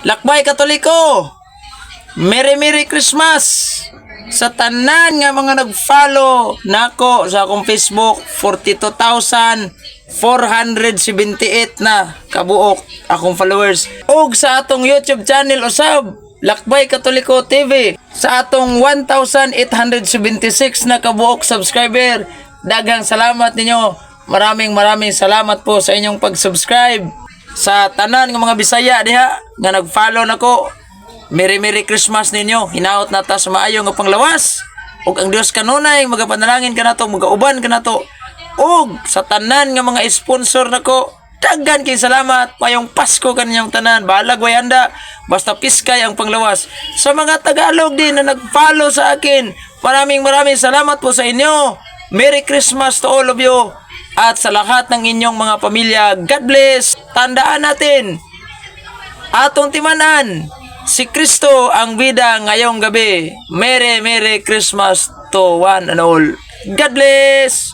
Lakbay Katoliko! Merry Merry Christmas! Sa tanan nga mga nag-follow nako sa akong Facebook, 42,478 na kabuok akong followers. Ug sa atong YouTube channel usab, Lakbay Katoliko TV, sa atong 1,876 na kabuok subscriber, daghang salamat ninyo. Maraming maraming salamat po sa inyong pag-subscribe. Sa tanan nga mga Bisaya diha nga nag-follow nako, Merry Merry Christmas ninyo. Hinaot na ta sa maayo nga panglawas. Ug ang Dios kanunay magapanalangin kanato, magauban kanato. Ug sa tanan nga mga sponsor nako, daghan kay salamat. Mayong Pasko kaninyong tanan. Bahalag way handa. Basta piskay ang panglawas. Sa mga Tagalog din na nag-follow sa akin, maraming maraming salamat po sa inyo. Merry Christmas to all of you. At sa lahat ng inyong mga pamilya, God bless. Tandaan natin, atong timanan, si Kristo ang bida ngayong gabi. Merry Merry Christmas to one and all. God bless!